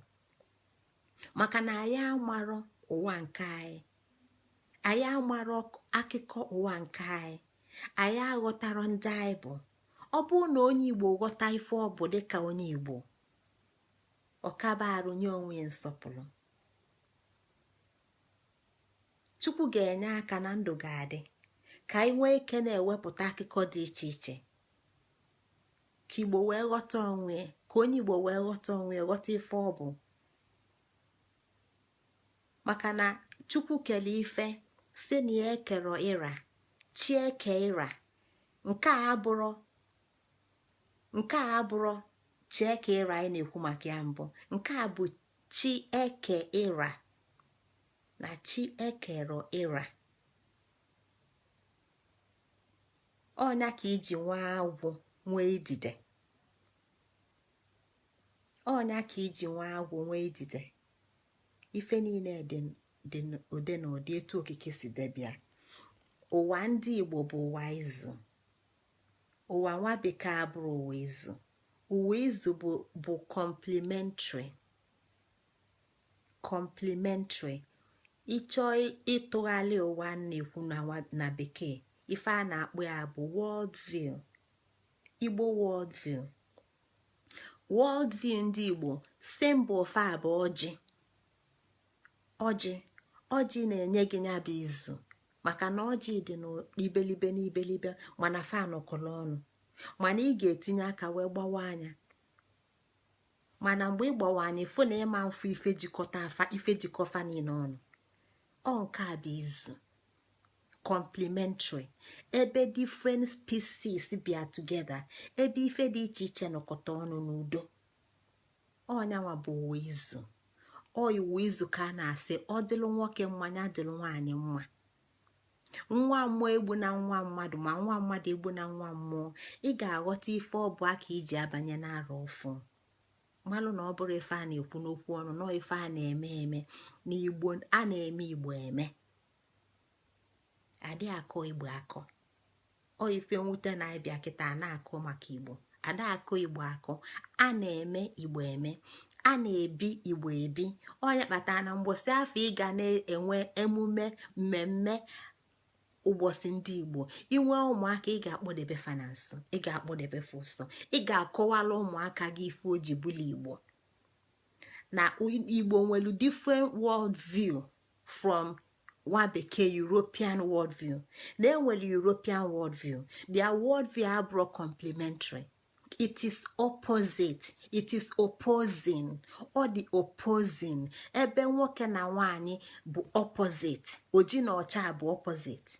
maka na anyị amarọ ụwa nke anyị, anyị amarọ akụkọ ụwa nke anyị, anyị aghọtarọ ndị anyị bụ. Ọ bụrụ na onye Igbo ghọta ife ọ bụ dịka onye Igbo, ọkaba arụ nye onwe ya nsọpụrụ, Chukwu ga-enye aka na ndụ ga-adị, ka anyị nwee ike na-ewepụta akụkọ dị iche iche, ka Igbo wee ghọta onwe, ka onye Igbo wee ghọta onwe, ghọta ife ọ bụ. Maka na Chukwu kele ife si na ya ekero ịra chi eke ịra, nke a abụrụ, nke a abụrụ chi eke ịra anyị na-ekwu maka ya mbụ. Nke a bụ chi eke ịra na chi ekero ịra. Ọnya ka iji nwee agwụ, nwee idide. Ọnya ka iji nwee agwụ, nwee idide. Ife niile dị ụdị na ụdị etu okike si debịa. Ụwa ndị Igbo bụ ụwa izu. Ụwa nwa bekee abụrụ ụwa izu. Ụwa izu bụ complementary, complementary. Ịchọọ ịtụgharị ụwa na-ekwu na bekee, ife a na-akpọ ya bụ world view, Igbo world view. World view ndị Igbo, symbol fa bụ ọjị. Ọjị, ọjị na-enye gị ya bụ izu, maka na ọjị dị n'ibelibe n'ibelibe, mana fa nọkọrọ ọnụ. Mana ị ga-etinye aka wee gbawa anya. Mana mgbe ị gbawa anya, ịfụ na ịma mfụ ife jikọta afa, ife jikọfa niile ọnụ. Ọ nke a bụ izu, complementary, ebe different species bịa together, ebe ife dị iche iche nọkọta ọnụ n'udo. Ọnyanwa bụ ụwa izu. Ọ iwu izu ka a na-asị ọ dịlụ nwoke mmanya, dịlụ nwaanyị mma, nwa mmụọ egbu na nwa mmadụ, ma nwa mmadụ egbu na nwa mmụọ. Ị ga-aghọta ife ọ bụ aka iji abanye n'arọ ọfụ, malụ na ọ bụrụ ife a na-ekwu n'okwu ọnụ, nọọ ife a na-eme eme na Igbo. A na-eme Igbo eme, adị akọ Igbo akọ. Ọ ife nwute na ịbịa kịta na-akọ maka Igbo, ada akọ Igbo akọ. A na-eme Igbo eme, a na-ebi Igbo ebi. Onye kpatara na mgbọsị afọ ị ga na-enwe emume mmemme ụbọchị ndị Igbo, inwe ụmụaka, ị ga-akpọdebe fa na nso, ị ga-akpọdebe fa ụsọ, ị ga-akọwala ụmụaka gị ife o ji bụla Igbo, na Igbo nwere different world view from nwa bekee, European world view. Na enwere European world view, their world view abụrụ complementary, it is opposite, it is opposing. Ọ dị opposing, ebe nwoke na nwanyị bụ opposite, oji na ọcha bụ opposite,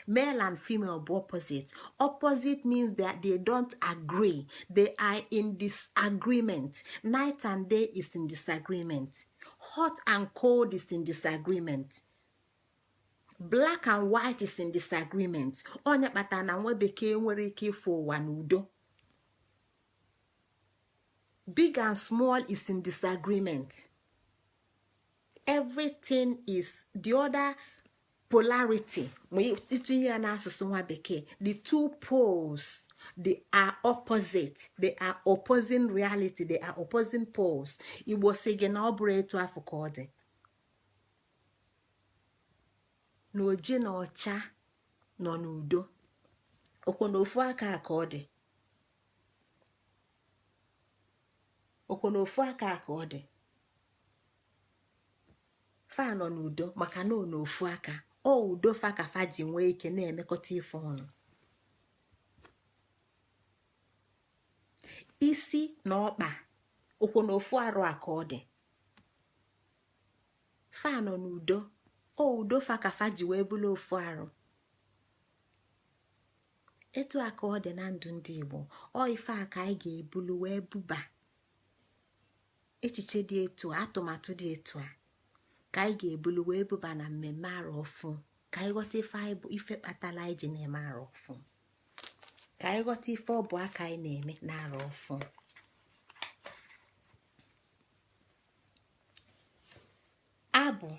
male and female bụ opposite. Opposite means that they don't agree, they are in disagreement. Night and day is in disagreement, hot and cold is in disagreement, black and white is in disagreement. Onye kpatara na nwa bekee nwere ike ịfụ ụwa n'udo. Big and small is in disagreement. Everything is the other polarity. Ma itinye ya n'asụsụ nwa bekee, the two poles, they are opposite, they are opposing reality, they are opposing poles. Igbo si gị na ọ bụrụ etu afọ ka ọ dị, na oji na ọcha nọ n'udo, okwu na ofu aka ka ọ dị, okwu na ofu aka ka ọ dị. Fa nọ n'udo maka na ọ n'ofu aka ọ udo fa ka fa ji nwee ike na-emekọta ife ọnụ. Isi na ọkpa, okwu na ofu arụ a ka ọ dị. Fa nọ n'udo, ọ udo fa ka fa ji wee bụrụ ofu arụ. Etu a ka ọ dị na ndụ ndị Igbo. Ọ ife a ka anyị ga-ebulu wee buba echiche dị etu a, atụmatụ dị etu a ka anyị ga-ebulu wee buba na mmemme arọ ọfụ, ka anyị ghọta ife anyị bụ, ife kpatara anyị ji na-eme arọ ọfụ, ka anyị ghọta ife ọ bụ aka anyị na-eme na arọ ọfụ. Abụ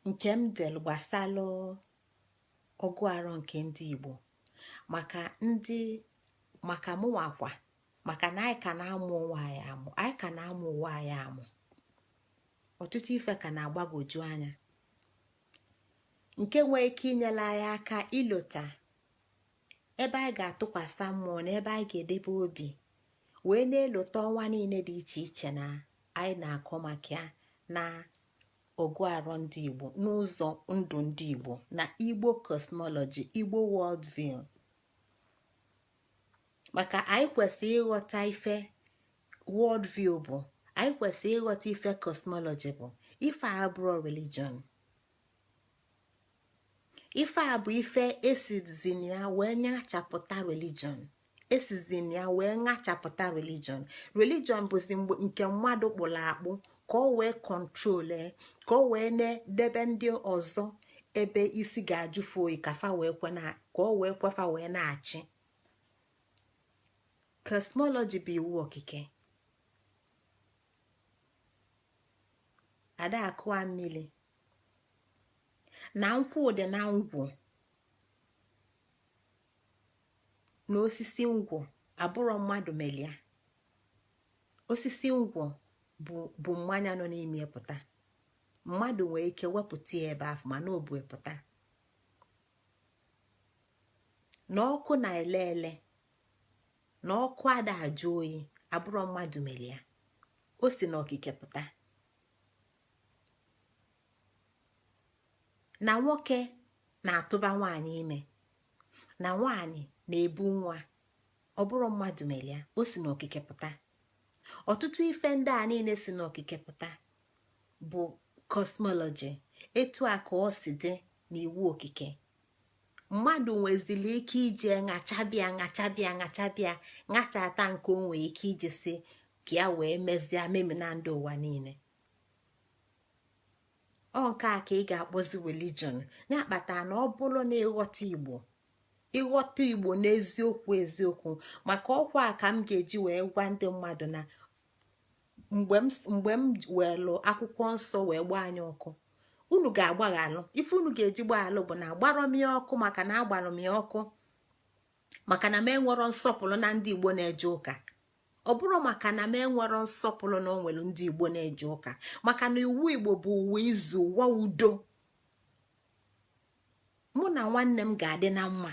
nke m delu gbasalụ ọgụ arọ nke ndị Igbo, maka ndị, maka mụnwakwa, maka na anyị ka na-amụ onwe anyị amụ, anyị ka na-amụ ụwa anyị amụ, ọtụtụ ife ka na-agbagwoju anya, nke nwee ike inyere anyị aka ilota ebe anyị ga-atụkwasị mmụọ na ebe anyị ga-edebe obi wee na-elota ọnwa niile dị iche iche na anyị na-akọ maka ya na ọgụ arọ ndị Igbo, n'ụzọ ndụ ndị Igbo, na Igbo cosmology, Igbo world view. Maka anyị kwesịrị ịghọta ife world view bụ, anyị kwesịrị ịghọta ife cosmology bụ. Ife a abụrụ religion, ife a bụ ife esizin ya wee nyachapụta religion, esizin ya wee ṅachapụta religion. Religion bụzi mgbe nke mmadụ kpụrụ akpụ ka ọ wee control, ka ọ wee na-edebe ndị ọzọ ebe isi ga-ajụfe oyi, ka fa wee kwe na ka ọ wee kwefa wee na-achị. Cosmology bụ iwu okike. Ada akụa mmiri na nkwụ dị na ngwụ na osisi ngwụ abụrọ mmadụ melia. Osisi ngwụ bụ mmanya nọ n'ime pụta. Mmadụ nwee ike wepụta ya ebe ahụ, mana o bu pụta. Na ọkụ na-ele ele, na ọkụ ada ajụ oyi, Abụrọ mmadụ mere ya, o si n'okike pụta. Na nwoke na-atụba nwaanyị ime, na nwaanyị na-ebu nwa, ọ bụrọ mmadụ mere ya, o si n'okike pụta. Ọtụtụ ife ndị a niile si n'okike pụta bụ cosmology, etu a ka ọ si dị n'iwu okike. Mmadụ nwezili ike ije ṅachabịa ṅachabịa ṅachabịa ṅachata nke o nwee ike iji si ka ya wee mezie memina ndị ụwa niile. Ọ nke a ka ị ga-akpọzi religion. Ya kpatara na ọ bụrụ na ịghọta Igbo, ịghọta Igbo n'eziokwu eziokwu, maka ọkwa a ka m ga-eji wee gwa ndị mmadụ na mgbe m welụ akwụkwọ nsọ wee gbaa anyị ọkụ, unu ga-agbaghalụ. Ife unu ga-eji gbaghalụ bụ na agbarọ m ya ọkụ maka na agbalụ m ya ọkụ maka na m enwerọ nsọpụrụ na ndị Igbo na-eje ụka. Ọ bụrụ maka na m enwerọ nsọpụrụ na o nwere ndị Igbo na-eje ụka, maka na ụwa Igbo bụ ụwa izu, ụwa udo. Mụ na nwanne m ga-adị na mma,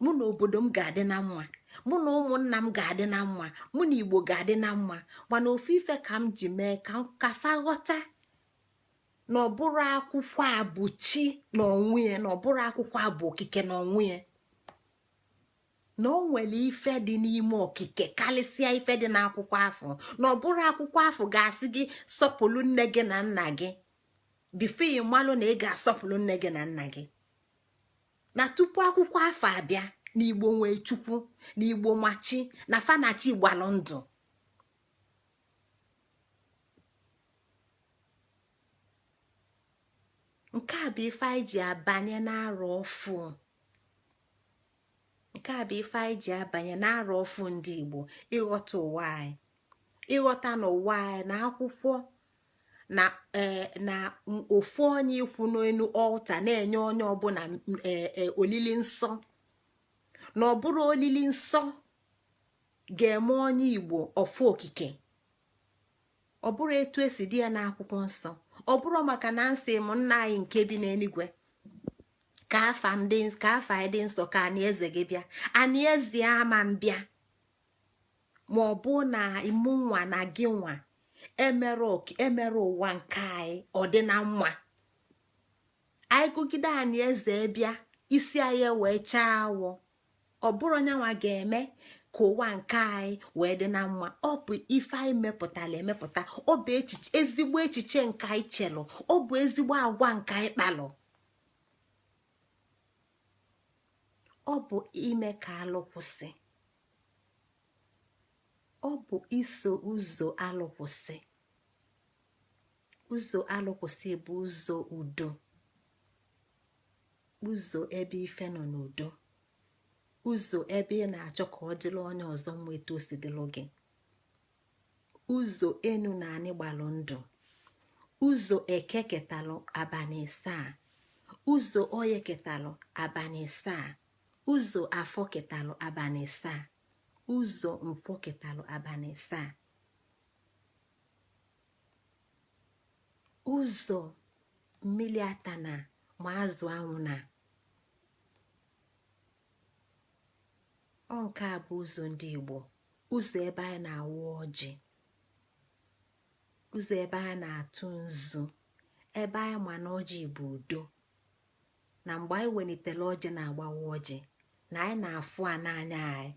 mụ na obodo m ga-adị na mma, mụ na ụmụnna m ga-adị na mma, mụ na Igbo ga-adị na mma. Mana ofu ife ka m ji mee ka fa ghọta na ọ bụrọ akwụkwọ a bụ chi na onwe ya, na ọ bụrọ akwụkwọ a bụ okike na onwe ya, na o nwere ife dị n'ime okike karịsịa ife dị n'akwụkwọ afụ, na ọ bụrọ akwụkwọ afụ ga-asị gị sọpụrụ nne gị na nna gị before ị malụ na ị ga-asọpụrụ nne gị na nna gị. Na tupu akwụkwọ afụ abịa, na Igbo nwee Chukwu, na Igbo ma chi, na fa na chi gbalụ ndụ. Nke a bụ ife anyị ji abanye n'arọ ọfụ. Nke a bụ ife anyị ji abanye n'arọ ọfụ ndị Igbo, ịghọta ụwa anyị, ịghọta na ụwa anyị na akwụkwọ na ee na ofu onye ikwu n'elu altar na-enye onye ọbụla ee olili nsọ, na ọ bụrọ olili nsọ ga-eme onye Igbo ọfụ okike. Ọ bụrọ etu esi dị ya n'akwụkwọ nsọ. Ọ bụrọ maka na nsị m nna anyị nke bi n'eluigwe, ka afa ndị ka afa anyị dị nsọ, ka ani eze gị bịa. Ani eze ama mbịa ma ọ bụ na mụ nwa na gị nwa emere ụwa nke anyị ọ dị na mma. Anyị gụgide ani eze bịa, isi anyị wee chaa awọ. Ọ bụrọ nyanwa ga-eme ka ụwa nke anyị wee dị na mma. Ọ bụ ife anyị mepụtara emepụta, ọ bụ echiche, ezigbo echiche nke anyị chelụ, ọ bụ ezigbo agwa nke anyị kpalụ, ọ bụ ime ka alụ kwụsị, ọ bụ iso ụzọ alụ kwụsị. Ụzọ alụ kwụsị bụ ụzọ udo, ụzọ ebe ife nọ n'udo, ụzọ ebe ị na-achọ ka ọ dịrị onye ọzọ mma etu o si dịlụ gị, ụzọ enu na anị gbalụ ndụ, ụzọ eke ketalụ abalị asaa, ụzọ oye ketalụ abalị asaa, ụzọ afọ ketalụ abalị asaa, ụzọ nkwọ ketalụ abalị asaa, ụzọ mmili atana ma azụ anwụna. Ọ nke a bụ ụzọ ndị Igbo, ụzọ ebe anyị na-awa ọjị, ụzọ ebe anyị na-atụ nzu, ebe anyị ma na ọjị bụ udo, na mgbe anyị welitere ọjị na-agbawa ọjị na anyị na-afụ a n'anya anyị,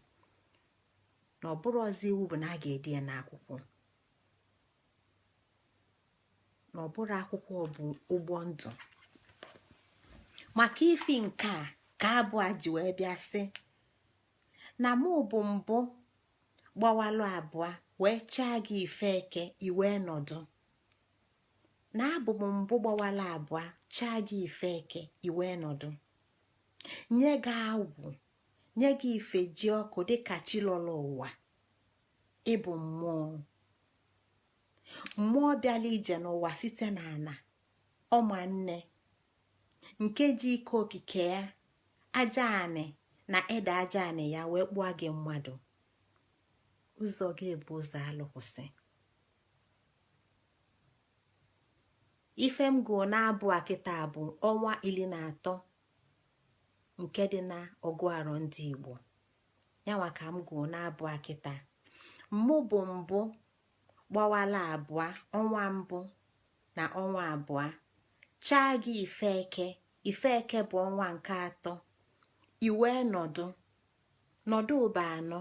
na ọ bụrọzi iwu bụ na a ga-ede ya n'akwụkwọ, na ọ bụrọ akwụkwọ bụ ụgbọ ndụ. Maka ifi nke a ka abụ a ji wee bịa sị na mụ bụ mbụ gbawalụ abụọ wee chaa gị ife eke i wee nọdụ, na abụ m mbụ gbawalụ abụọ chaa gị ife eke i wee nọdụ, nye gị agwụ, nye gị ife ji ọkụ dịka chi lọrọ ụwa. Ị bụ mmụọ, mmụọ bịala ije n'ụwa site n'ana ọma nne nke ji ike okike ya, aja anị na ede aja anị ya wee kpụọ gị mmadụ. Ụzọ gị bụ ụzọ alụ kwụsị. Ife m gụọ na-abụ a kịta bụ ọnwa 13 nke dị na ọgụ arọ ndị Igbo. Yanwa ka m gụọ na-abụ a kịta. Mụ bụ mbụ gbawala abụọ, ọnwa mbụ na ọnwa abụọ, chaa gị ife eke. Ife eke bụ ọnwa nke atọ. I wee nọdụ nọdụ bụ anọ.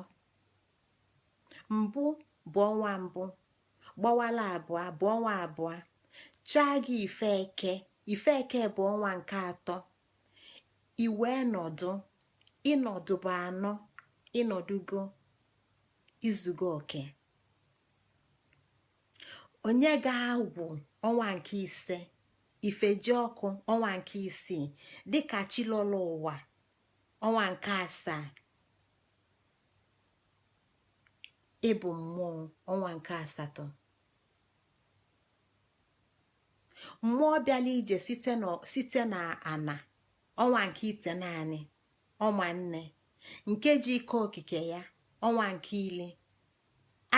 Mbụ bụ ọnwa mbụ gbawala abụọ bụ ọnwa abụọ, chaa gị ife eke. Ife eke bụ ọnwa nke atọ. I wee nọdụ, ịnọdụ bụ anọ. Ịnọdụgo, izugo oke. Onye ga-agwụ ọnwa nke ise, ifeji ọkụ ọnwa nke isii, dịka chilọlọ ụwa ọnwa nke asaa, ịbụ mmụọ ọnwa nke asatọ. Mmụọ bịala ije site na ana ọnwa nke itenaanị, ọnwa nne nke ji ike okike ya ọnwa nke ili,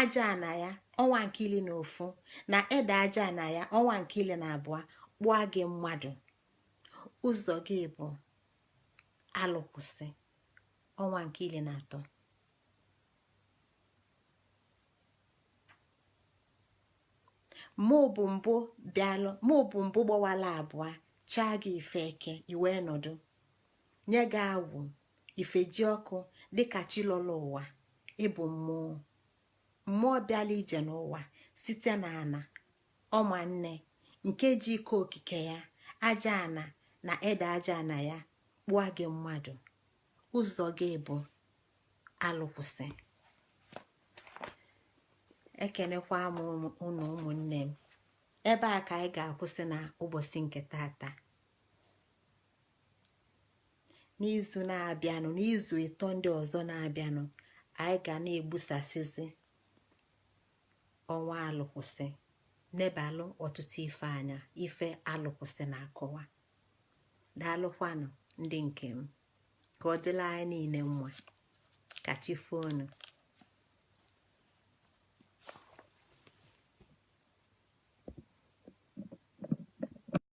aja ana ya ọnwa nke ili na ofu, na ede aja ana ya ọnwa nke ili na abụọ, kpụọ gị mmadụ. Ụzọ gị bụ alụkwụsị ọnwa nke ili na atọ. Mụ bụ mbụ bịalụ, mụ bụ mbụ gbawala abụọ, chaa gị ife eke, i wee nọdụ, nye gị agwụ, ifeji ọkụ, dịka chi lọlọ ụwa. Ịbụ mmụọ, mmụọ bịala ije n'ụwa site na ana ọma nne nke ji ike okike ya, aja ana na ede aja ana ya, kpụọ gị mmadụ. Ụzọ gị bụ alụkwụsị. Ekenekwa m unu ụmụnne m. Ebe a ka anyị ga-akwụsị na ụbọchị nke tata. N'izu na-abịanụ, n'izu ịtọ ndị ọzọ na-abịanụ, anyị ga na-egbusasịzi ọnwa alụkwụsị, nebalụ ọtụtụ ife anya, ife alụkwụsị na-akọwa. Daalụkwanụ ndị nke m. Ka ọ dịla anyị niile mma. Ka chi foonu.